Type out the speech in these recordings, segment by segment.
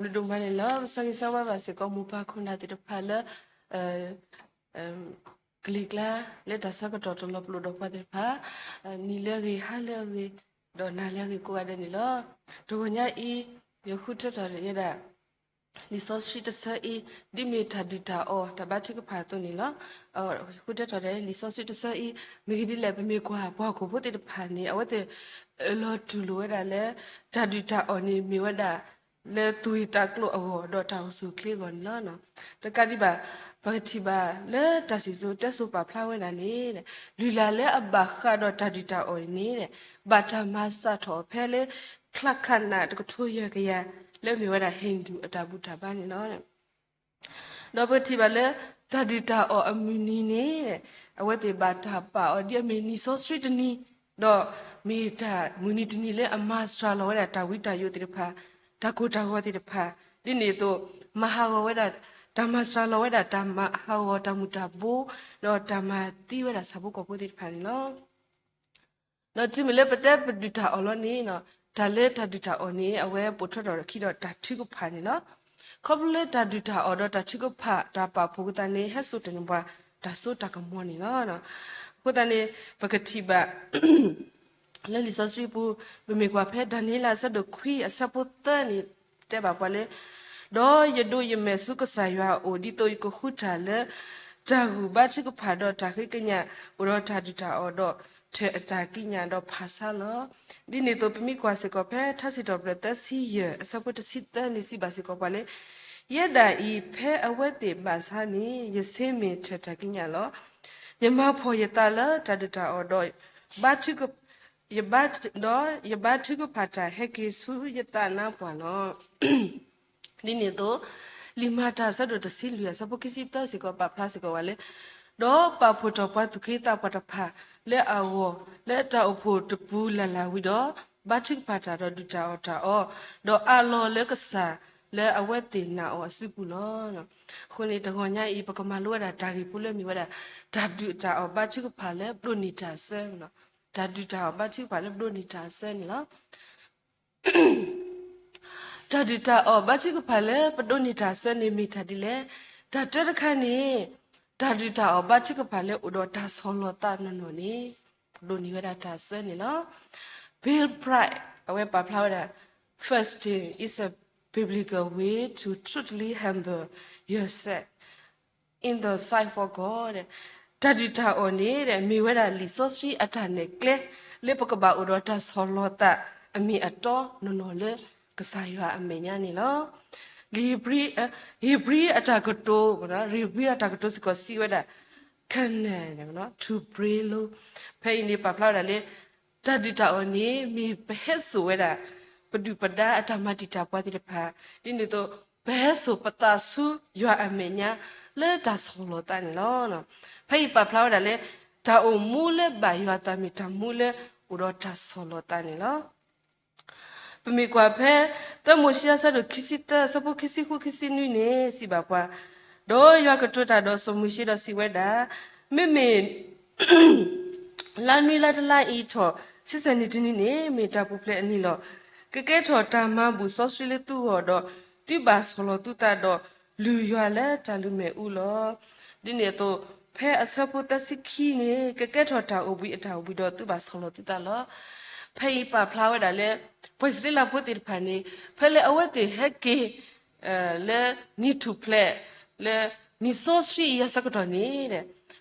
ဒိၣ်မးန့ၣ်လီၤ. ပဆၢဂ့ၤဆၢဝါဘၣ်စ့ၢ်ကီးမိၢ်ပၢ်ခိၣ်နၢ်သ့ၣ်တဖၣ်လၢ ကလံၤကျါ လၢတၢ်ဆၢကတီၢ်တလီၤပလိာ်ဒီးပှၤသ့ၣ်တဖၣ်, နံၤလၢအဂ့ၤ ဟါလၢအဂ့ၤ ဒီးနၤလၢအဂ့ၤကိးဂၤဒဲးန့ၣ်လီၤ. တဂီၤညါအံၤ ယဃုထၢထီၣ်ဝဲဒၣ် လံာ်စီဆှံတဆၢအံၤ ဒ်မ့ၢ်တၢ်ဒုၣ်တၢ်အီၣ် တၢ်ဘါထုကဖၣ်အသိးန့ၣ်လီၤ. ဃုထၢထီၣ်ဒီးလံာ်စီဆှံတဆၢအံၤ မ့ၢ်ဂ့ၢ်ဒ်လဲၣ်, ပမ့ၢ်ကွၢ်ပှၤဟီၣ်ခိၣ်ဖိသ့ၣ်တဖၣ်န့ၣ် အဝဲသ့ၣ် အၢၣ်လီၤတူၢ်လိာ်ဝဲဒၣ်လၢ တၢ်ဒုၣ်တၢ်အီၣ်န့ၣ်မ့ၢ်ဝဲဒၣ် လၢသူၣ်ဂ့ၢ်သးကျိၤအဂီၢ် ဒီးတၢ်အိၣ်ဆူၣ်အိၣ်ချ့အဂီၢ်န့ၣ်လီၤ. တကးဒံးဘၣ် ပကထံၣ်ဘၣ်လၢတၢ်စံၣ်စိၤတဲစိၤပာ်ဖျါဝဲဒၣ်န့ၣ် လုၢ်လၢ်လၢအဘၣ်ဃးဒီးတၢ်ဒုၣ်တၢ်အီၣ်အံၤန့ၣ် ဘၣ်တၢ်မၤစၢ်ထီၣ်အီၤဖဲလၢ ချၢခနၣ်တကထိယဲၢ်ကယၤ လၢမ့ၢ်ဝဲဒၣ် Hindu အတၢ်ဘူၣ်တၢ်ဘါန့ၣ်လီၤ. ဒီးပကထံၣ်ဘၣ်လၢ တၢ်ဒုၣ်တၢ်အီၣ်အမုၢ်နံၤန့ၣ် အဝဲသ့ၣ်ဘၣ်တၢ်ပာ်အီၤဒ်အမ့ၢ်နံၣ်စီဆှံတနံၤ, ဒီးမ့ၢ်တၢ်မုၢ်နံၤတနံၤလၢအမၤစှၤလီၤဝဲဒၣ်တၢ်ဝံတၢ်ယိးသ့ၣ်တဖၣ်, တၢ်ကိၢ်တၢ်ဂီၤသ့ၣ်တဖၣ်, ဒ်န့ၣ်အသိး မၤဟးဂီၤဝဲဒၣ် တၢ်မၤစှၤလီၤဝဲဒၣ်တၢ်မၤဟးဂီၤတၢ်မုၢ်တၢ်ဘိ, ဒီးတၢ်မၤသံဝဲဒၣ်ဆၣ်ဖိကီၢ်ဖိသ့ၣ်တဖၣ်န့ၣ်လီၤ. ဒီးတုၤမ့ၢ်လၢပတဲပဒုၣ်တၢ်အီၣ်လီၤန့ၣ်, တၢ်လၢတၢ်ဒုၣ်တၢ်အီၣ်န့ၣ် အဝဲပိာ်ထွဲထီၣ်အခံဒီးတၢ်ထုကဖၣ်န့ၣ်လီၤ. ခီဖျိလၢတၢ်ဒုၣ်တၢ်အီၣ်ဒီးတၢ်ထုကဖၣ်တၢ်ပာ်ဖှိၣ်အသးန့ၣ် ဟဲစိာ်တန့ၢ်ပှၤတၢ်စိတၢ်ကမီၤန့ၣ်လီၤ. အဃိသတးန့ၣ် ပကထံၣ်ဘၣ် လၢလံာ်စီဆှံပူၤ ပမ့ၢ်ကွၢ်ဖဲဒၤနံးယ့လးအဆၢဒိၣ်ခွံအဆၢဖိသၢန့ၣ် တဲဘၣ်ပှၤလၢ ဒီးယဒိးယမဲာ်ဆူကစၢ်ယွၤအအိၣ် ဒ်သိးယကဃုတၢ်လၢ တၢ်ဂုၢ်ဘါထုကဖၣ်ဒီးတၢ်ဃ့ကညး အိၣ်ဒီးတၢ်ဒုၣ်တၢ်အီၣ်ဒီး ထၢၣ်အတၢ်ကံးညာ်ဒီးဖးဆါလီၤ. ဒ်န့ၣ်အသိး ပမ့ၢ်ကွၢ်စ့ၢ်ကီးဖဲထါစံးထီၣ်ပတြၢၤသၢဆံယဲၢ် အဆၢဖိတဆံသၢန့ၣ် စံးဘၣ်စ့ၢ်ကီးပှၤလၢ ယဲဒၣ်အံၤ ဖဲအဝဲသ့ၣ်ဘၣ်ဆါန့ၣ် ယဆ့မ့ၢ်ထၢၣ်တၢ်ကံးညာ်လီၤ. ယမၤဖှီၣ်ယသးလၢတၢ်ဒုၣ်တၢ်အီၣ်ဒီး ယဘါထုက ယဘါ ဒီးယဘါထုကဖၣ်တၢ်ဟဲက့ၤဆူယသးနါပှၢ်လီၤ. ဒ်န့ၣ်အသိး လံာ်မၤတၢ်အဆၢဒိၣ်တဆံလွံၢ်အဆၢဖိခံဆံသၢစ့ၢ်ကီး ပာ်ဖျါစ့ၢ်ကီးဝဲလၢ ဒီးပာ်ဖှိၣ်ထီၣ်ပှၤသူၣ်က့သးပှၢ်တဖၣ်လၢအဂီၢ် လၢတၢ်အိၣ်ဖှိၣ်တပူၤလၢ်လၢ်ဝံၤဒီး ဘါထုကဖၣ်တၢ်ဒီးဒုၣ်တၢ်အီၣ်တၢ်အီ ဒီးအးလီၤလၢကစၢ်လၢအဝဲသ့ၣ်နာ်အီၤအစုပူၤလီၤ. အဃိန့ၣ် တဂီၤညါအံၤ ပကမၤလိဝဲဒၣ်တၢ်ဂ့ၢ်ဖိလၢမ့ၢ်ဝဲဒၣ် တၢ်ဒုၣ်တၢ်အီၣ်ဘါထုကဖၣ်လၢပဒိးန့ၢ်တၢ်အစၢန့ၣ်လီၤ. တၢ်ဒုၣ်တၢ်အီၣ်ဘါထုကဖၣ်လၢပဒိးန့ၢ်တၢ်အစၢန့ၣ်လီၤ. တၢ်ဒုၣ်တၢ်အီၣ်ဘါထုကဖၣ်လၢပဒိးန့ၢ်တၢ်အစၢန့ၣ်မ့ၢ်တၢ်ဒ်လဲၣ်. တၢ်တၢတခါန့ၣ် တၢ်ဒုၣ်တၢ်အီၣ်ဘါထုကဖၣ်လၢအိၣ်ဒီးတၢ်ဆီၣ်လီၤသးနီၢ်နီၢ်န့ၣ် ပဒိးန့ၢ်ဝဲဒၣ်တၢ်အစၢန့ၣ်လီၤ. Bill Bright အဝဲပာ်ဖျါဝဲဒၣ် Fasting is a biblical way to truly humble yourself in the sight of God. တၢ်ဒုၣ်တၢ်အီၣ်န့ၣ် မ့ၢ်ဝဲဒၣ်လံာ်စီဆှံအတၢ်နဲၣ်ကျဲ လၢပကဘၣ်အိၣ်ဒီးတၢ်ဆီၣ်လီၤသးအမ့ၢ်အတီနီၢ်နီၢ်လၢ ကစၢ်ယွၤအမဲာ်ညါန့ၣ်လီၤ. ဧ့ၤဘြံၤအတၢ်ကတိၤ, ဧ့ၤဘြံၤအတၢ်ကတိၤစ့ၢ်ကီးစံးဝဲဒၣ် command to pray လီၤ. ဖဲအံၤန့ၣ်ပာ်ဖျါဝဲဒၣ်လၢ တၢ်ဒုၣ်တၢ်အီၣ်န့ၣ် မ့ၢ်ပဟဲစိာ်ဝဲဒၣ် ပဒုၣ်ပဒါအတၢ်မၤတံာ်တာ်ပှၤသ့ၣ်တဖၣ်, ဒ်န့ၣ်အသိး ပဟဲစိာ်ပသးဆူယွၤအမဲာ်ညါ လၢတၢ်ဆီၣ်လီၤသးန့ၣ်လီၤ. ဖဲအံၤပာ်ဖျါဝဲဒၣ်လၢ တၢ်အိၣ်မူလၢဘၣ်ယွၤအသးမ့ၢ်တၢ်မူလၢအိၣ်ဒီးတၢ်ဆီၣ်လီၤသးန့ၣ်လီၤ. ပမ့ၢ်ကွၢ်ဖဲ သၢမိၤၡ့အဆၢဒိၣ်ခံဆံသၢ အဆၢဖိခံဆံဃု ခံဆံနွံန့ၣ် စံးဘၣ်ပှၤ, ဒီးယွၤကတိၤတၢ်ဒီးစီၤမိၤၡ့ဒီးစံးဝဲဒၣ်, မ့မ့ၢ် လါနွံလါတလါအံၤထီၣ်ဆံဆဲးနံၤတနံၤန့ၣ် မ့ၢ်တၢ်ပူၤဖျဲးအနံၤလီၤ. ကကဲထီၣ်တၢ်မၤဘူၣ်စီဆှံလၢသုဂီၢ်ဒီး သုဘၣ်ဆီၣ်လီၤသုသးဒီး လုၢ်ယွၤလၢတၢ်လုၢ်မဲာ်အူလီၤ. ဒ်န့ၣ်အသိး ဖဲအဆၢဖိသၢဆံခံန့ၣ် ကကဲထီၣ်တၢ်အိၣ်ဘှံးအတၢ်အိၣ်ဘှံးဒီးသုဘၣ်ဆီၣ်လီၤသုသးလီၤ. ဖဲအံၤပာ်ဖျါဝဲဒၣ်လၢ ပှၤအံၣ်စရ့လးဖိသ့ၣ်တဖၣ်န့ၣ် ဖဲလၢအဝဲသ့ၣ်ဟဲက့ၤ လၢနံၣ်ထူၣ်ဖျဲး လၢနံၣ်စီဆှံအံၤအဆၢကတီၢ်န့ၣ်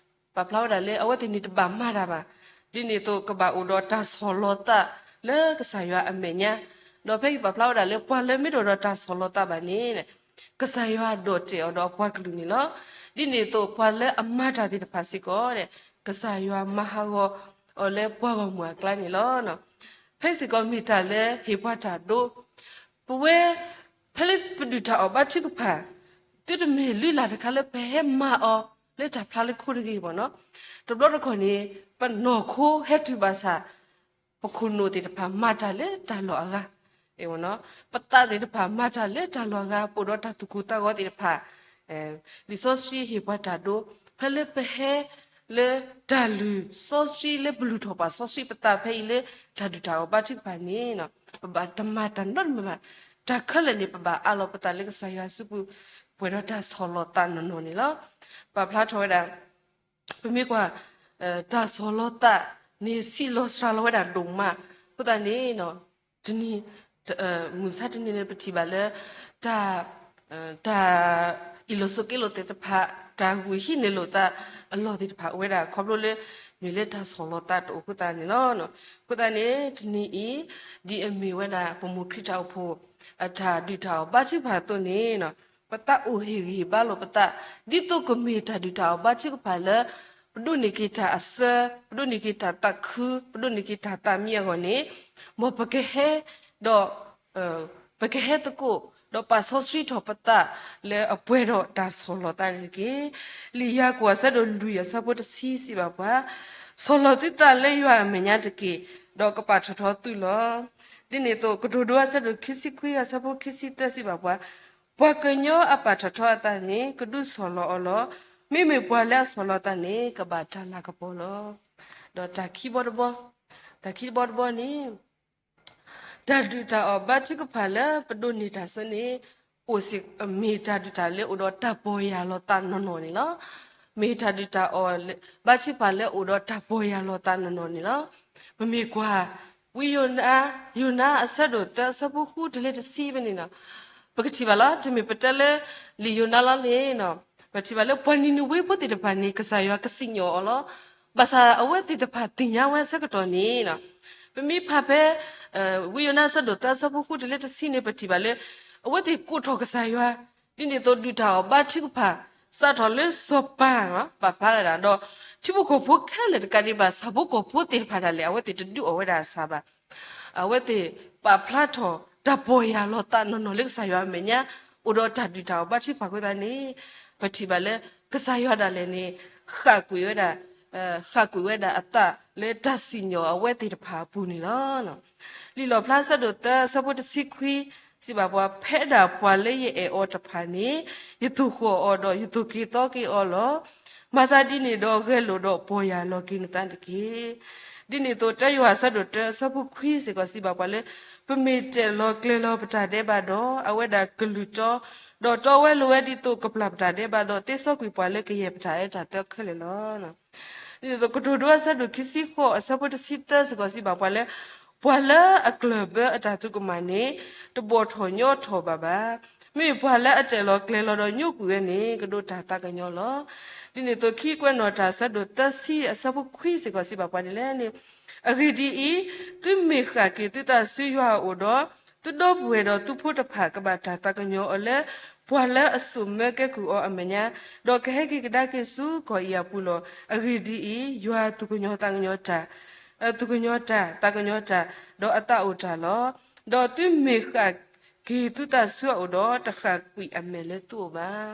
ပာ်ဖျါဝဲဒၣ်လၢအဝဲသ့ၣ်န့ၣ်တဘၣ်မၤတၢ်ဘၣ်. ဒ်န့ၣ်အသိး ကဘၣ်အိၣ်ဒီးတၢ်ဆီၣ်လီၤသးလၢကစၢ်ယွၤအမဲာ်ညါ, ဒီးဖဲအံၤပာ်ဖျါဝဲဒၣ်လၢပှၤလၢမ့ၢ်တအိၣ်ဒီးတၢ်ဆီၣ်လီၤသးဘၣ်န့ၣ် ကစၢ်ယွၤဒိးတဲာ်အီၤဒီးအပှၤကလုာ်န့ၣ်လီၤ. ဒ်န့ၣ်အသိး ပှၤလၢအမၤတၢ်သ့ၣ်တဖၣ်စ့ၢ်ကီး ကစၢ်ယွၤမၤဟးဂီၤအီၤလၢပှၤဂီၢ်မုၢ်အကျါန့ၣ်လီၤ. ဖဲစ့ၢ်ကီးမ့ၢ်တၢ်လၢဟ့ၣ်ပှၤတၢ်ဒိ ပဝဲ ဖဲလၢပဒုၣ်တၢ်အီၣ်ဘါထုကဖၣ် သုတမ့ၢ်လုၢ်လၢ်တခါလၢပဟဲမၤအီၤလၢတၢ်ဖျါလၢခိတဂ့ၤဘၣ်နီၤ. တဘျီတခီၣ်န့ၣ် ပနီၢ်ခိဟဲတုၤဘၣ်ဆၣ် ပခိၣ်နူာ်သ့ၣ်တဖၣ်မၤတၢ်လၢတၢ်လီၢ်အဂၤ, ပသးသ့ၣ်တဖၣ်မၤတၢ်လၢတၢ်လီၢ်အဂၤ ပအိၣ်ဒီးတၢ်သူၣ်ကိၢ်သးဂီၤသ့ၣ်တဖၣ်, လံာ်စီဆှံဟ့ၣ်ပှၤတၢ်ဒိ ဖဲလၢပဟဲ လၢတၢ်လုၢ်စီဆှံလၢပလုၢ်ထီၣ်ပာ်စီဆှံပသးဖဲအံၤလၢ တၢ်ဒုၣ်တၢ်အီၣ်ဘါထုကဖၣ်န့ၣ် ပဘၣ်တမၤတၢ်နီတမံၤဘၣ်. တၢ်ခဲလၢာ်န့ၣ် ပဘၣ်အးလီၤပသးလၢကစၢ်ယွၤစုပူၤ ပှဲၤဒီးတၢ်ဆီၣ်လီၤသးနီၢ်နီၢ်န့ၣ်လီၤ. ပာ်ဖျါထီၣ်ဝဲဒၣ် ပမ့ၢ်ကွၢ် တၢ်ဆီၣ်လီၤသးန့ၣ် စံးလီၤစှၤလီၤဝဲဒၣ်ဒိၣ်မး, အဃိသတးန့ၣ် တနံၤ မုၢ်မဆါတနံၤန့ၣ် ပထံၣ်ဘၣ်လၢ တၢ် တၢ်အ့ၣ်လိာ်ဆိးက့လိာ်သ့ၣ်တဖၣ်, တၢ်ဂုာ်ဟံးန့ၢ်လိာ်သးအလီၢ်သ့ၣ်တဖၣ်အိၣ်ဝဲဒၣ် ခီဖျိလၢ မ့ၢ်လၢတၢ်ဆီၣ်လီၤသးတအိၣ်အဃိသတးန့ၣ်လီၤ. အဃိသတးန့ၣ် တနံၤအံၤ ဒ်အမ့ၢ်ဝဲဒၣ် ပမိၢ်ခရံာ်တၢ်အိၣ်ဖှိၣ် အတၢ်ဒုၣ်တၢ်အီၣ်ဘါထုကဖၣ်အသိးန့ၣ် ပသးအိၣ်ဟ့ၣ်ဂံၢ်ဟ့ၣ်ဘါလိာ်ပသး ဒ်သိးကမ့ၢ်တၢ်ဒုၣ်တၢ်အီၣ်ဘါထုကဖၣ်လၢ ပဒိးန့ၢ်က့ၤတၢ်အစၢ, ပဒိးန့ၢ်က့ၤတၢ်သးခု, ပဒိးန့ၢ်က့ၤတၢ်သးမံအဂီၢ်န့ၣ် မ်ပကဟဲ ဒီး ပကဟဲသကိး ဒီးပာ်စီဆှံထီၣ်ပသးလၢအပှဲၤဒီးတၢ်ဆီၣ်လီၤသးန့ၣ်တက့ၢ်. လံာ်ယၤကိာ်အဆၢဒိၣ်လွံၢ်အဆၢဖိတဆံစံးဘၣ်ပှၤ, ဆီၣ်လီၤသုသးလၢယွၤအမဲာ်ညါတက့ၢ်, ဒီးကပာ်ထီၣ်ထီသုလီၤ. ဒ်န့ၣ်အသိး ကတိၤဒိအဆၢဒိၣ်ခံဆံခွံအဆၢဖိခံဆံသၢစံးဘၣ်ပှၤ, ပှၤကညီအပာ်ထီၣ်ထီအသးန့ၣ် ကဒုးဆီၣ်လီၤအီၤလီၤ. မ့မ့ၢ်ပှၤလၢအဆီၣ်လီၤသးန့ၣ် ကဘၣ်တၢ်လၤကပီၤလီၤ. ဒီးတၢ်ခံဘီတဘီ, တၢ်ခံဘီတဘီန့ၣ် တၢ်ဒုၣ်တၢ်အီၣ်ဘါထုကဖၣ်လၢပဒိးန့ၢ်တၢ်အစၢန့ၣ် အိၣ်စ့ၢ် မ့ၢ်တၢ်ဒုၣ်တၢ်လၢအိၣ်ဒီးတၢ်ပီၢ်ယၢ်လီၤသးနီၢ်နီၢ်န့ၣ်လီၤ. မ့ၢ်တၢ်ဒုၣ်တၢ်အီၣ်ဘါထုကဖၣ်လၢအိၣ်ဒီးတၢ်ပီၢ်ယၢ်လီၤသးနီၢ်နီၢ်န့ၣ်လီၤ. ပမ့ၢ်ကွၢ် ဝံယိၤနါ, ယိၤနါအဆၢဒိၣ်သၢအဆၢဖိဃုတုၤလၢတဆံဖဲန့ၣ်လီၤ. ပကထံၣ်ဘၣ်လီၤ, တမ့ၢ်ပတဲလၢ လံာ်ယိၤနါလီၤန့ၣ် ပထံၣ်ဘၣ်လၢပှၤနံၤနဝ့ဖိသ့ၣ်တဖၣ်န့ၣ် ကစၢ်ယွၤကစံၣ်ညီၣ်အီၤလီၤ. ဘၣ်ဆၣ်အဝဲသ့ၣ်တဖၣ်သ့ၣ်ညါဝဲအဆၢကတီၢ်န့ၣ် ပမ့ၢ်ဖးဖဲ ဝံယိၤနါအဆၢဒိၣ်သၢအဆၢဖိဃုတုၤလၢတဆံန့ၣ် ပထံၣ်ဘၣ်လၢ အဝဲသ့ၣ်ကိးထီၣ်ကစၢ်ယွၤ, ဒ်န့ၣ်အသိးဒုၣ်တၢ်အီၣ်ဘါထုကဖၣ် စးထီၣ်လၢစီၤပၤ ပာ်ဖျါဝဲဒၣ်ဒီး ထံဖိကီၢ်ဖိခဲလၢာ်တကးဒံးဘၣ် ဆၣ်ဖိကီၢ်ဖိသ့ၣ်တဖၣ်ဒၣ်လဲာ် အဝဲသ့ၣ်တဒုးအီၣ်ဝဲဒၣ်အဆၣ်ဘၣ်. အဝဲသ့ၣ်ပာ်ဖျါထီၣ်တၢ်ပီၢ်ယၢ်လီၤသးနီၢ်နီၢ်လၢကစၢ်ယွၤအမဲာ်ညါ အိၣ်ဒီးတၢ်ဒုၣ်တၢ်အီၣ်ဘါထုကဖၣ်အဃိသတးန့ၣ် ပထံၣ်ဘၣ်လၢ ကစၢ်ယွၤဒၣ်လဲာ်န့ၣ် ဃၣ်ကွံာ်ဝဲဒၣ် ဃၣ်ကွံာ်ဝဲဒၣ်အသးလၢတၢ်စံၣ်ညီၣ်အဝဲသ့ၣ်တဖၣ်အပူၤန့ၣ်လီၤ. လံာ်လီၣ်ဖျါအဆၢဒိၣ်သၢအဆၢဖိတဆံခွံ စံးဘၣ်ပှၤ, ဖဲဒၣ်ပှၤလၢယအဲၣ်အီၤတဖၣ်န့ၣ် ယသိၣ်ဃီၣ်အီၤဒီးယသိၣ်က့ၤသီက့ၤအီၤလီၤ. မၤသးဒ်န့ၣ်ဒီးဂဲၤလိာ်ဒီးပီၢ်ယၢ်လီၤက့ၤနသးတက့ၢ်. ဒ်န့ၣ်အသိး တၢယိၤဟၣ်အဆၢဒိၣ်တၢအဆၢဖိခွံစ့ၢ်ကီးစံးဘၣ်ပှၤလၢ ပမ့ၢ်တဲာ်လီၤကျဲၤလီၤပတၢ်ဒဲးဘးဒီး အဝဲဒၣ်ကလုၢ်တီ, ဒီးတီဝဲလိၤဝဲဒ်သိးကပျၢ်ပတၢ်ဒဲးဘးဒီး သ့စီကွံာ်ပှၤလၢကယဲၢ်ပတၢ်အၢတၢ်သီခဲလၢာ်လီၤ. ဒ်န့ၣ်အသိးကတိၤဒိအဆၢဒိၣ်ခံဆံဃိးအဆၢဖိတဆံသၢစ့ၢ်ကီးစံးဘၣ်ပှၤလၢ ပှၤလၢအကျၢၢ်ဘၢအတၢ်သံကွၢ်မးန့ၣ် တဘီၣ်ထီၣ်ညီထီၣ်ဘၣ်ဘၣ်. မ့မ့ၢ်ပှၤလၢအတဲာ်လီၤကျဲၤလီၤဒီးညိကွံာ်ဝဲန့ၣ် ကဒိးတၢ်သးကညီၤလီၤ. ဒ်န့ၣ်အသိးခံကွဲးနီၣ်တၢ်အဆၢဒိၣ်သၢဆံအဆၢဖိခွံစ့ၢ်ကီးစံးဘၣ်ပှၤဒ်လဲၣ်န့ၣ်, အဂ့ၢ်ဒ်အံၤ, သုမ့ၢ်ဃၣ်က့ၤသုသးဆူယွၤအအိၣ်ဒီး သုဒီပုၢ်ဝဲၢ်ဒီးသုဖိတဖၣ်ကဘၣ်တၢ်သးကညီၤအီၤလၢ ပှၤလၢအစိာ်မၢကဲကုၢ်အီၤအမဲာ်ညါ, ဒီးကဟဲက့ၤကဒါက့ၤဆူကီၢ်အံၤအပူၤလီၤ. အဂ့ၢ်ဒ်အံၤ, ယွၤသူၣ်ကညီၤသးကညီၤတၢ် သူၣ်ကညီၤတၢ်, သးကညီၤတၢ်, ဒီးအသးအိၣ်တၢ်လီၤ. ဒီးသုမ့ၢ်ဃၣ်က့ၤသုသးဆူအအိၣ်ဒီး တဃၣ်ကွံာ်အမဲာ်လၢသုအိၣ်ဘၣ်.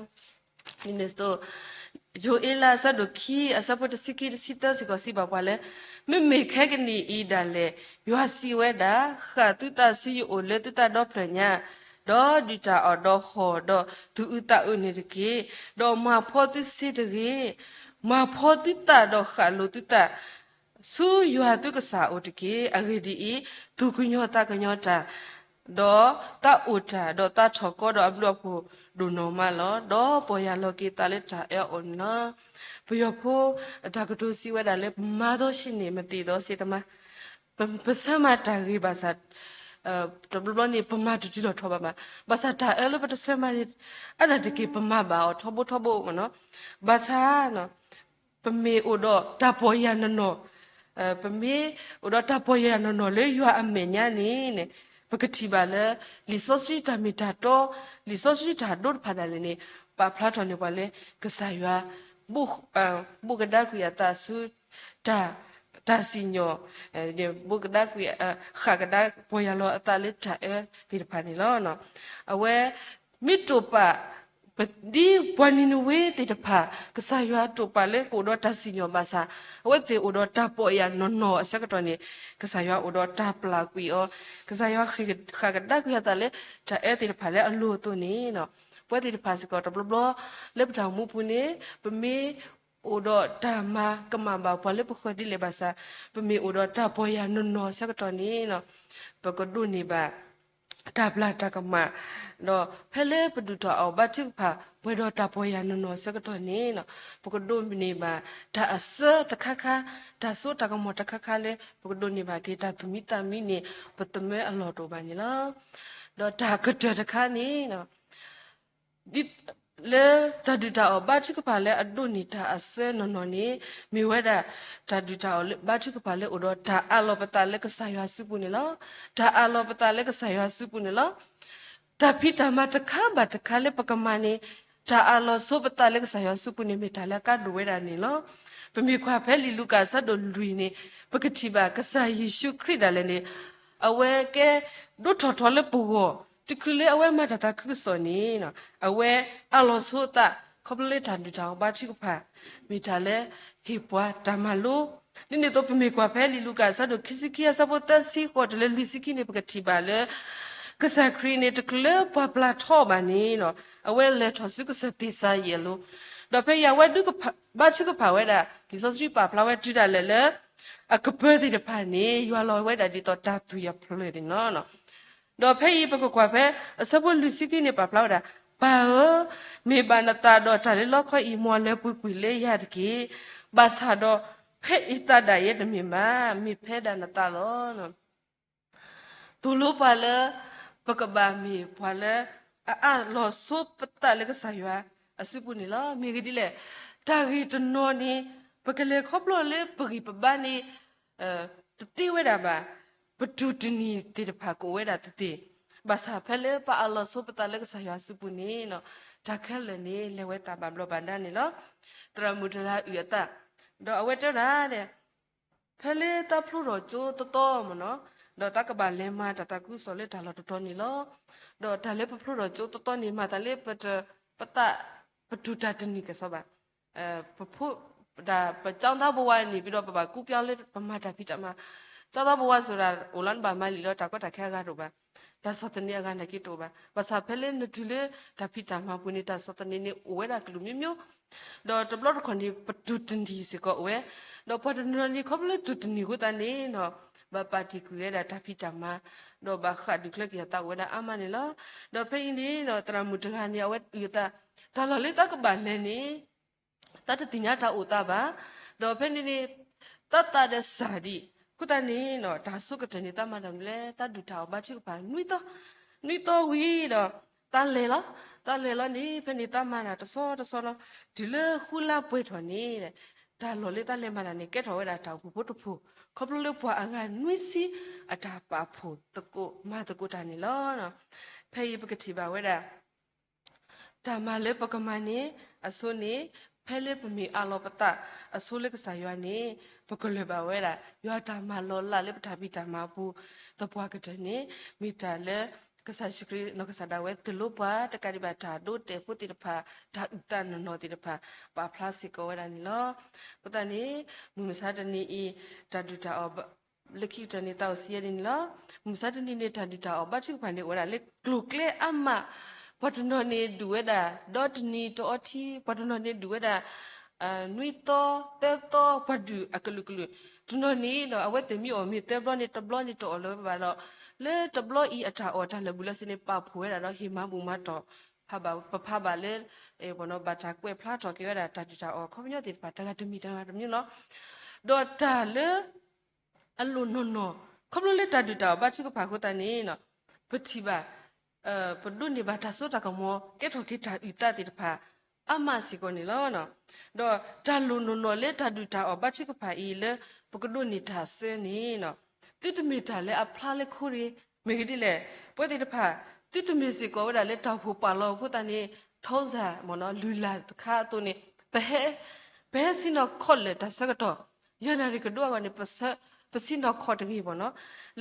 ဒ်န့ၣ်အသိး ယိၤအ့လးအဆၢဒိၣ်ခံအဆၢဖိတဆံခံတဆံသၢစ့ၢ်ကီးစံးဘၣ်ပှၤလၢ မ့မ့ၢ်ခဲကနံၣ်အံၤဒၣ်လဲာ် ယွၤစံးဝဲဒၣ်, ဃၣ်သုသးဆူယအိၣ်လၢသုသးဒီဖျၢၣ်ညါ, ဒီးဒုၣ်တၢ်အီၣ်ဒီးဟီၣ်ဒီးသူၣ်အုးသးအုးန့ၣ်တက့ၢ်. ဒီးမၤဖှီသုစ့တဂ့ၤ, မၤဖှီသုသးဒီးဃၣ်လိၤသုသး ဆူယွၤသုကစၢ်အအိၣ်တက့ၢ်. အဂ့ၢ်ဒ်အံၤ, သူၣ်ကညီၤသးကညီၤတၢ်, ဒီးသးအိၣ်တၢ်, ဒီးသးထီၣ်ကီဒီးအဘျုးအဖှိၣ်ဒိၣ်နီၢ်မးလီၤ. ဒီးပီၢ်ယၢ်လီၤက့ၤသးလၢတၢ်အၢအအိၣ်န့ၣ်လီၤ. ပယီၤဖိအတၢ်ကတိၤစံးဝဲဒၣ်လၢ ပမၤသီဆံးန့ၣ် မသံးသီဆံးသမါ, ပဆၢမၤတၢ်ဂ့ၤဘၣ်ဆၣ် တဘျီဘျီန့ၣ် ပမၤတတုၤလီၤထီၣ်ဘၣ်ဘၣ်. ဘၣ်ဆၣ်တၢ်အၢလၢပတဆၢမၤန့ၣ် အါဒၣ်တက့ၢ် ပမၤဘၣ်အီၤထီဘိထီဘိမ့ၢ်နီၤ. ဘၣ်ဆၣ် ပမ့ၢ်အိၣ်ဒီးတၢ်ပီၢ်ယၢ်နီၢ်နီၢ်, ပမ့ၢ်အိၣ်ဒီးတၢ်ပီၢ်ယၢ်နီၢ်နီၢ်လၢယွၤအမဲာ်ညါန့ၣ်န့ၣ် ပကထံၣ်ဘၣ်လၢ လံာ်စီဆှံတၢ်မ့ၢ်တၢ်တီ, လံာ်စီဆှံတၢ်ဒိတဖၣ်ဒၣ်လဲာ်န့ၣ် ပာ်ဖျါထီၣ်န့ၢ်ပှၤလၢ ကစၢ်ယွၤ ဘိးကဒါကွံာ်အသးဆူ တၢ်စံၣ်ညီၣ်, ဘိးကဒါကွံာ် ဃၣ်ကဒါ ပီၢ်ယၢ်လီၤအသးလၢတၢ်အၢသ့ၣ်တဖၣ်န့ၣ်လီၤ. အဝဲ မ့ၢ်တိာ်ပာ် ဒ်ပှၤနံၤနဝ့သ့ၣ်တဖၣ် ကစၢ်ယွၤတိာ်ပာ်လၢကအိၣ်ဒီးတၢ်စံၣ်ညီၣ်ဘၣ်ဆၣ် အဝဲသ့ၣ်အိၣ်ဒီးတၢ်ပီၢ်ယၢ်နီၢ်နီၢ်အဆၢကတီၢ်န့ၣ် ကစၢ်ယွၤအိၣ်ဒီးတၢ်ပျၢ်ကွံာ်အီၤ, ကစၢ်ယွၤဃၣ်ကဒါကွံာ်အသးလၢတၢ်အၢသ့ၣ်တဖၣ်လၢအလိၤအသိးန့ၣ် ပဝဲသ့ၣ်တဖၣ်စ့ၢ်ကီးတဘျီဘျီ လၢပတၢ်အိၣ်မူပူၤန့ၣ် ပမ့ၢ်အိၣ်ဒီးတၢ်မၤကမၣ်ဘၣ်ပှၤလၢပဃၢၤဒ်လဲၣ်ဘၣ်ဆၣ် ပမ့ၢ်အိၣ်ဒီးတၢ်ပီၢ်ယၢ်နီၢ်နီၢ်အဆၢကတီၢ်န့ၣ် ပကဒိးန့ၢ်ဘၣ် တၢ်ပျၢ်တၢ်ကမၣ်, ဒီးဖဲလၢပဒုၣ်တၢ်အီၣ်ဘါထုကဖၣ် ပှဲၤဒီးတၢ်ပီၢ်ယၢ်နီၢ်နီၢ်အဆၢကတီၢ်န့ၣ်, ပကဒိးန့ၢ်ဘၣ်တၢ်အစၢတခါခါ, တၢ်စိတၢ်ကမီၤတခါခါလၢ ပကဒိးန့ၢ်ဘၣ်က့ၤတၢ်သူၣ်မံသးမံန့ၣ် ပသမၢအလီၢ်တအိၣ်ဘၣ်န့ၣ်လီၤ. ဒီးတၢ်ကတၢၢ်တခါန့ၣ် လၢတၢ်ဒုၣ်တၢ်အီၣ်ဘါထုကဖၣ်လၢအဒိးန့ၢ်တၢ်အစၢနီၢ်နီၢ်န့ၣ် မ့ၢ်ဝဲဒၣ် တၢ်ဒုၣ်တၢ်အီၣ်ဘါထုကဖၣ်လၢအိၣ်ဒီးတၢ်အးလီၤပသးလၢကစၢ်ယွၤစုပူၤန့ၣ်လီၤ. တၢ်အးလီၤပသးလၢကစၢ်ယွၤစုပူၤန့ၣ်လီၤ. တၢ်ဖံးတၢ်မၤတခါဘၣ်တခါလၢပကမၤန့ၣ် တၢ်အးလီၤဆိပသးလၢကစၢ်ယွၤစုပူၤန့ၣ် မ့ၢ်တၢ်လၢအကါဒိၣ်ဝဲဒၣ်န့ၣ်လီၤ. ပမ့ၢ်ကွၢ်ဖဲလံာ်လူၤကၣ်အဆၢဒိၣ်လွံၢ်န့ၣ် ပကထံၣ်ဘၣ်ကစၢ်ယ့ၣ်ၡူးခရံာ်ဒၣ်လဲာ်န့ၣ် အဝဲကဲဒိၣ်ထီၣ်ထီလၢပဂီၢ်, တချုးလၢအဝဲမၤတၢ်သးခုကစီၣ်န့ၣ် အဝဲအးလီၤဆိအသး ခီဖျိလၢတၢ်ဒုၣ်တၢ်အီၣ်ဘါထုကဖၣ် မ့ၢ်တၢ်လၢဟ့ၣ်ပှၤတၢ်မၤလိ, ဒ်န့ၣ်အသိး ပမ့ၢ်ကွၢ်ဖဲလံာ်လူၤကၣ်အဆၢဒိၣ်ခံဆံခံ အဆၢဖိသၢဆံဃိးတုၤလၢလွံၢ်ဆံခံန့ၣ် ပကထံၣ်ဘၣ်လၢ ကစၢ်ခရံာ်န့ၣ် တချုးလၢပှၤပျၢ်ထီအီၤဘၣ်န့ၣ် အဝဲလဲၤထီၣ်ဆူကစၢၢ်သ့ၣ်စၤယံးအလိၤ, ဒီးဖဲအံၤအဝဲဒုးကဖၣ် ဘါထုကဖၣ်ဝဲဒၣ် လံာ်စီဆှံပာ်ဖျါဝဲတုၤဒၣ်လဲာ်လၢ အကပၢၤသ့ၣ်တဖၣ်န့ၣ် ယွၤလီၤဝဲဒၣ်ဒ်သိးတၢ်သူၣ်ယီၤဖျၢၣ်န့ၣ်လီၤ. ဒီးဖဲအံၤပကကွၢ်ဖဲ အဆၢဖိလွံၢ်ဆံခံန့ၣ် ပာ်ဖျါဝဲဒၣ်, ပၢ်ဧၢ, မ့ၢ်ဘၣ်နသးဒီးတၢ်လၢလီခီအံၤ မ်အလၢပှဲၤကွံာ်လၢယၤတက့ၢ်. ဘၣ်ဆၣ်ဒီး ဖဲအသးဒၣ်ယဲတမ့ၢ်ဘၣ်, မ့ၢ်ဖဲဒၣ်နသးလီၤ. သိၣ်လိပှၤလၢ ပကဘၣ်မ့ၢ်ပှၤလၢ အအးလီၤဆိပသးလၢကစၢ်ယွၤအစုပူၤန့ၣ်လီၤ. မ့ၢ်ဂ့ၢ်ဒ်လဲၣ်, တၢ်ဂ့ၢ်တနီၤန့ၣ် ပကလဲၤခီဖျိလၢပဂံၢ်ပဘါန့ၣ် တသ့ဝဲဒၣ်ဘၣ်, ပတူၢ်တနံၤသ့ၣ်တဖၣ်ကအိၣ်ဝဲဒၣ်သ့သ့, ဘၣ်ဆၣ်ဖဲလၢပအးလီၤဆိပသးလၢကစၢ်ယွၤအစုပူၤန့ၣ် တၢ်ခဲလၢာ်န့ၣ် လဲၤဝဲသးဘၣ်ဘျီးဘၣ်ဒါန့ၣ်လီၤ. သရၣ်မုၣ်တဂၤအုၣ်အသး, ဒီးအဝဲတဲဝဲဒၣ် ဖဲလၢတၢ်ဖျိထီၣ်ကၠိတတီမ့ၢ်နီၤ, ဒီးတၢ်ကဘၣ်လဲၤမၤတၢ်သးခုကစီၣ်လၢတၢ်လီၢ်တတီၤန့ၣ်လီၤ. ဒီးတၢ်လၢပဖျိထီၣ်ကၠိတတီန့ၣ် မၤသးလၢပတ, ပသး, ပတူၢ်တၢ်တနံၤကစီဘၣ်, ပဖိ, ဒၣ်ပကၠီသးဘဝါန့ၣ် ပဒီးပဘၣ်ကူးပြောင်းလၢပမၤတၢ်ဖံးတၢ်မၤ, ကၠီသးဘဝါဆိဒၣ် အိၣ်လီၤနဘၣ်မၤလံာ်လီၤ တၢ်ကီတၢ်ခဲအဂၤတအိၣ်ဘၣ်, တၢ်ဆီၣ်သနံးအဂၤနာ်က့တအိၣ်ဘၣ်. ဘၣ်ဆၣ်ဖဲလၢနတုၤလၢတၢ်ဖံးတၢ်မၤပူၤန့ၣ် တၢ်ဆီၣ်သနံးန့ၣ် အိၣ်ဝဲဒၣ်ကလုာ်မျိုးမျိုး ဒီးတဘျီတခီၣ်န့ၣ် ပတူၢ်တနံၤစ့ၢ်ကီးအိၣ်ဝဲ, ဒီးပှၤတနီၤနီၤန့ၣ် ခီဖျိလၢတူၢ်တနံၤအဃိသတးန့ၣ်နီၤ, ဘၣ်ပာ်တ့ၢ်ကွံာ်ဝဲဒၣ်တၢ်ဖံးတၢ်မၤ, ဒီးဘၣ်ဃးဒုးချၢက့ၤအသးအိၣ်ဝဲဒၣ်အါမးန့ၣ်လီၤ. ဒီးဖဲအံၤန့ၣ်ဒီး သရၣ်မုၣ်တဂၤန့ၣ် အဝဲအုၣ်အသး, တၢ်လီၢ်လၢတၢ်ကဘၣ်လဲၤန့ၣ် တၢ်တသ့ၣ်ညါတၢ်အိၣ်သးဘၣ်, ဒီးဖဲန့ၣ်န့ၣ် တၢ်သးဒီးစၢ်ဒံး, အဃိသတးန့ၣ်နီၤ တၢ်ဆိကတၢၢ်န့ၣ် တၢ်မၤတၢ်မနုၤလဲၣ်, တၢ်ဒုၣ်တၢ်အီၣ်ဘါထုကဖၣ်နွံသီ, နွံသီဝံၤဒီး တၢ်လဲၤလီၤ, တၢ်လဲၤလီၤန့ၣ် ဖဲန့ၣ်တၢ်မၤတၢ်တဆီတဆီလီၤ, တုၤလၢဃုလါပှဲၤထီၣ်န့ၣ် တၢ်လီၢ်လၢတၢ်လဲၤမၤတၢ်န့ၣ် ကဲထီၣ်ဝဲဒၣ်တၢ်အိၣ်ဖှိၣ်ဖိတဖှိၣ်, ခီဖျိလၢပှၤအဂၤနွံဆံအတၢ်ပာ်ဖှိၣ်သကိးမၤသကိးတၢ်န့ၣ်လီၤ. ဖဲအံၤပကထံၣ်ဘၣ်ဝဲဒၣ် တၢ်မၤလၢပကမၤန့ၣ် အဆိန့ၣ် ဖဲလၢပမ့ၢ်အးလီၤပသးအဆိလၢကစၢ်ယွၤန့ၣ် ပကလၢၤဘၣ်ဝဲဒၣ် ယွၤတၢ်မၤလီၤလးလၢပတၢ်ဖံးတၢ်မၤအပူၤ, သပှၢ်ကတၢၢ်န့ၣ် မ့ၢ်တၢ်လၢ ကစၢ်ယ့ၣ်ၡူးခရံာ်နီၢ်ကစၢ်ဒၣ်ဝဲသိၣ်လိပှၤ တကးဒံးဘၣ်တၢ်ဒိတဲာ်ဖိသ့ၣ်တဖၣ်, တၢ်အုၣ်သးနီၢ်နီၢ်သ့ၣ်တဖၣ် ပာ်ဖျါစ့ၢ်ကီးဝဲဒၣ်န့ၣ်လီၤ. အဃိသတးန့ၣ် မုၢ်မဆါတနံၤအံၤ တၢ်ဒုၣ်တၢ်အီၣ် လၢခံကတၢၢ်န့ၣ် သးအိၣ်ဆံးယဲၢ်ဒ်န့ၣ်လီၤ. မုၢ်မဆါတနံၤန့ၣ် တၢ်ဒုၣ်တၢ်အီၣ်ဘါထုကဖၣ်န့ၣ် အိၣ်ဝဲဒၣ်လၢကျိၤကျဲအါမး, ပှၤတနီၤန့ၣ်ဒုးဝဲဒၣ် ဒီတနံၤတအီထံ, ပှၤတနီၤန့ၣ်ဒုးဝဲဒၣ် နွံသီ, သၢသီ, ပှၤဒုးအကလုာ်ကလုာ်, တနီၤန့ၣ်ဒီး အဝဲသ့ၣ်မ့ၢ်အီၣ်မ့ၢ်သၢဘျီန့ၣ် တဘျီန့ၣ်တအီၣ်လၢၤဝဲဘၣ်ဒီး လၢတဘျီအံၤအတၢ်အီၣ်တၢ်လၢာ်ဘူၣ်လၢစ့န့ၣ် ပာ်ဖှိၣ်ဝဲဒၣ်ဒီးဟ့ၣ်မၤဘူၣ်မၤတီၢ်, ပဖးဘၣ်လၢ ဘၣ်တၢ်ကွဲးဖျါထီၣ်က့ၤဝဲဒၣ်တၢ်ဒုၣ်တၢ်အီၣ်ခီပညီသ့ၣ်တဖၣ် တဂၤတမံၤတဂၤတမံၤလီၤ. ဒီးတၢ်လၢ အလိၣ်နီၢ်နီၢ် ခီဖျိလၢတၢ်ဒုၣ်တၢ်အီၣ်ဘါထုကဖၣ်အဃိသတးန့ၣ် ပထံၣ်ဘၣ် ပဒိးန့ၢ်ဘၣ်တၢ်စိတၢ်ကမီၤ ကဲထီၣ်က့ၤတၢ်အုၣ်သးသ့ၣ်တဖၣ် အါမးစ့ၢ်ကီးန့ၣ်လီၤ. ဒီးတၢ်လိၣ်နီၢ်နီၢ်လၢတၢ်ဒုၣ်တၢ်အီၣ်ဘါထုကဖၣ်အံၤလၢ ပကဒိးန့ၢ်တၢ်အစၢန့ၣ် သုတမ့ၢ်တၢ်လၢအဖျါလၢခိရ့ၣ်, မ့ၢ်ဂ့ၢ်ဒ်လဲၣ်, ပဝဲသ့ၣ်တဖၣ် သုတမ့ၢ်စ့ၢ်ကီးဝဲဒၣ်လၢတၢ်အိၣ်ဖှိၣ်ပာ်လီၤအဃိသတးန့ၣ် ထုံးစံ လုၢ်လၢ်တခါအသိးန့ၣ် ပဟဲ ပဟဲဆ့ၣ်နီၤခီၣ်လၢာ်တၢ်ဆၢကတီၢ် ယဲၢ်နၣ်ရံၣ်ကဒိအဂီၢ်န့ၣ် ပဆ့ၣ်နီၤခီၣ်တဂ့ၤဘၣ်နီၤ,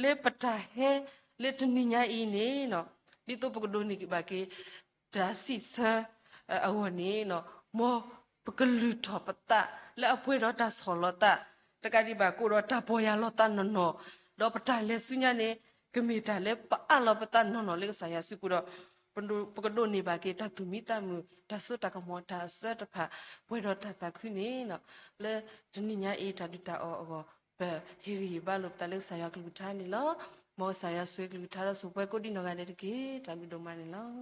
လၢပတၢ်ဟဲလၢတနံၤညါအံၤန့ၣ် ဒ်သိးပကဒိးန့ၢ်ဘၣ်က့ၤ တၢ်စံးဆၢအဂီၢ်န့ၣ် မ်ပကလုၢ်ထီၣ်ပသးလၢအပှဲၤဒီးတၢ်ဆီၣ်လီၤသး, တကးဒံးဘၣ်ကအိၣ်ဒီးတၢ်ပီၢ်ယၢ်လီၤသးနီၢ်နီၢ်, ဒီးပတၢ်လဲၤဆူညါန့ၣ် ကမ့ၢ်တၢ်လၢပအးလီၤပသးနီၢ်နီၢ်လၢကစၢ်ယွၤစုပူၤဒီး ပကဒိးန့ၢ်ဘၣ်က့ၤတၢ်သူၣ်မံသးမုာ် တၢ်စိတၢ်ကမီၤ တၢ်အစၢတဖၣ် ပှဲၤဒီးတၢ်သးခုန့ၣ် လၢတနံၤညါအံၤတၢ်ဒုၣ်တၢ်အီၣ်အဂီၢ် ပဟ့ၣ်ဂံၢ်ဟ့ၣ်ဘါလိာ်ပသးလၢကစၢ်ယွၤကလုၢ်ကထါန့ၣ်လီၤ. မ်ကစၢ်ယွၤဆိၣ်ဂ့ၤကလုၢ်ကထါဒီးဆိၣ်ပှဲၤကိးဒံနီၢ်ဂၤဒဲးတက့ၢ်. တၢ်ဘျုးဒိၣ်မးန့ၣ်လီၤ.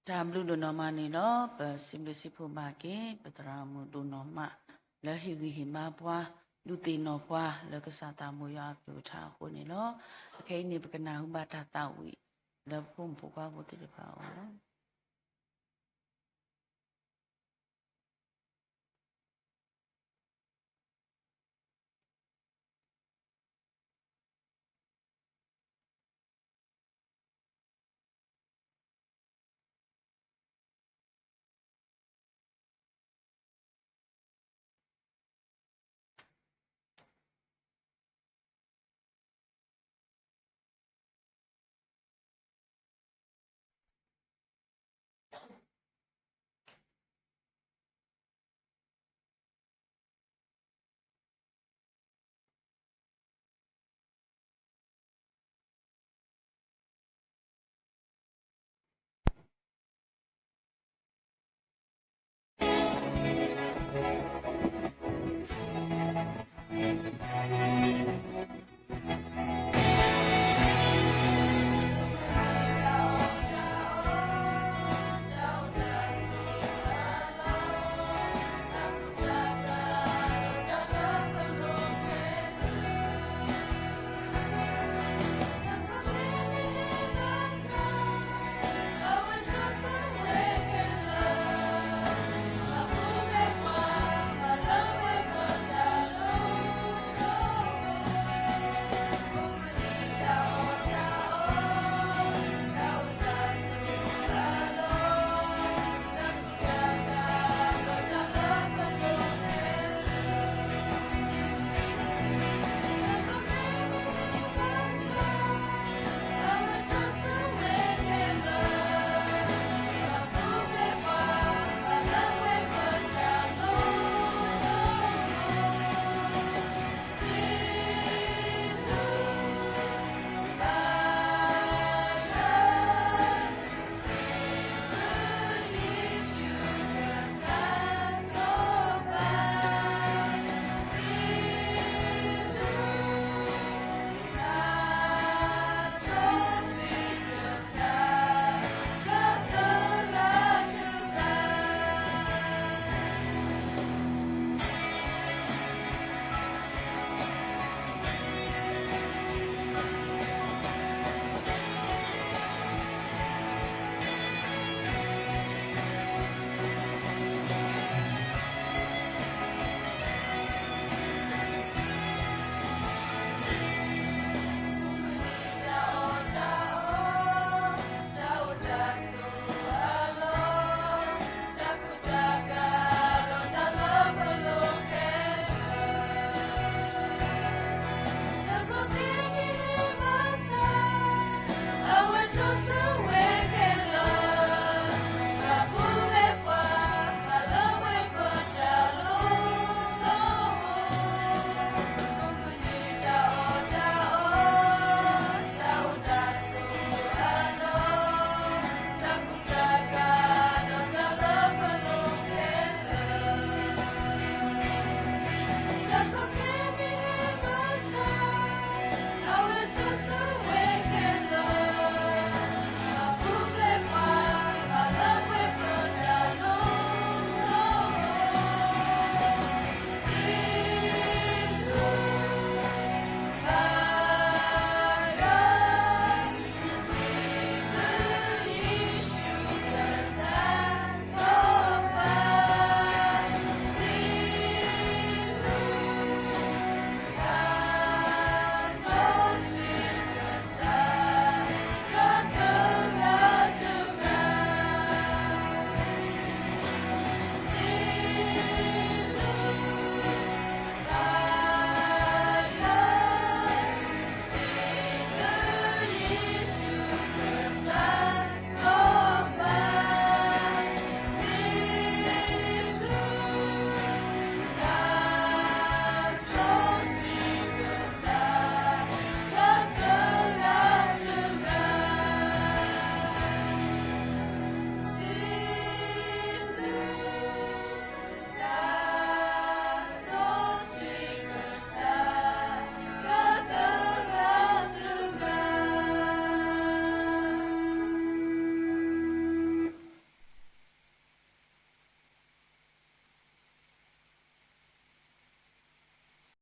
တၢ်ဘျုးဒိၣ်နီၢ်မးန့ၣ်လီၤ. ပစံးဘျုးစံးဖှိၣ်ဘၣ်က့ၤ ပသရၣ်မုၣ်ဒိၣ်နီၢ်မး လၢဟ့ၣ်ဂံၢ်ဟ့ၣ်ဘါပှၤ ဒုးသ့ၣ်နီၣ်ပှၤ လၢကစၢ်သးဘိယွၤအကလုၢ်ကထါအဃိန့ၣ်လီၤ. အခဲအံၤန့ၣ် ပကနၢ်ဟူဘၣ်တၢ်သးဝံၣ် လၢပဖိမုၣ်ဖိခွါဖိသ့ၣ်တဖၣ်အအိၣ်လီၤ.